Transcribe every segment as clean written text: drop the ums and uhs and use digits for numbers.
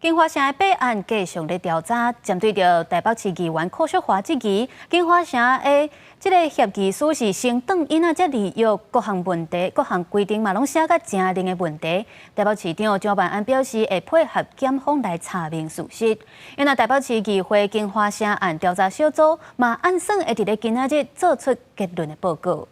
京華城的弊案繼續咧調查，針對著臺北市議員柯淑華質疑，京華城的這個協議書是先斷嬰仔才立約，各項問題、各項規定嘛攏寫甲誠硬的問題。臺北市長蔣萬安表示會配合檢方來查明事實。因為臺北市議會京華城案調查小組嘛按算會佇咧今仔日做出結論的報告。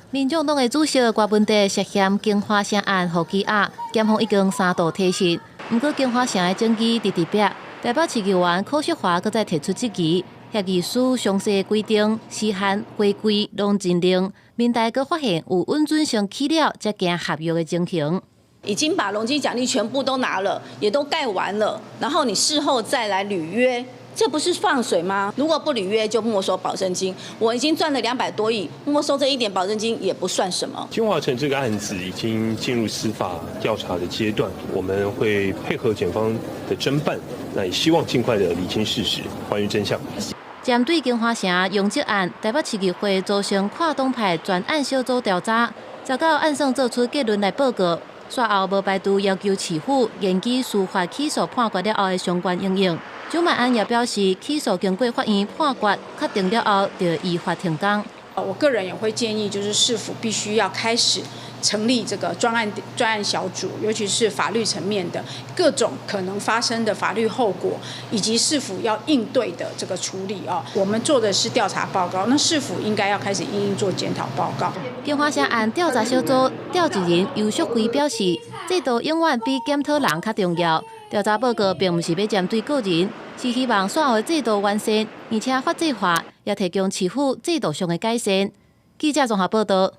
民眾黨的主席郭文哲涉嫌京華城案予羈押，檢方已經三度提訊。毋過京華城的證據直直逼，臺北市議員柯淑華閣再提出質疑，協議書詳細的規定、時限、回歸攏真硬，民代閣發現有允准先起了才行合約的情形。已經把容積獎勵全部都拿了，也都蓋完了，然後你事後再來履約，這不是放水嗎？如果不履約就沒收保證金，我已經賺了200多億，沒收這一點保證金也不算什麼。京華城這個案子已經進入司法調查的階段，我們會配合檢方的偵辦，那也希望盡快的釐清事實，還原真相。針對京華城容積案，臺北市議會組成跨黨派專案小組調查，19按算做出結論來報告。煞後無排除要求市府研究司法起訴判決了後的相關應用。蔣萬安也表示，起訴經過法院判決確定了後，就依法停工。我個人也會建議，就是市府必須要開始成立這個專案小組，尤其是法律層面的各種可能發生的法律後果，以及市府要應對的這個處理啊。我們做的是調查報告，那市府應該要開始因應做檢討報告。京華城案調查小組召集人游淑慧表示，制度永遠比檢討人較重要。調查報告並毋是欲針對個人，是希望煞後的制度完善，而且法制化，也提供市府制度上的改善。記者綜合報道。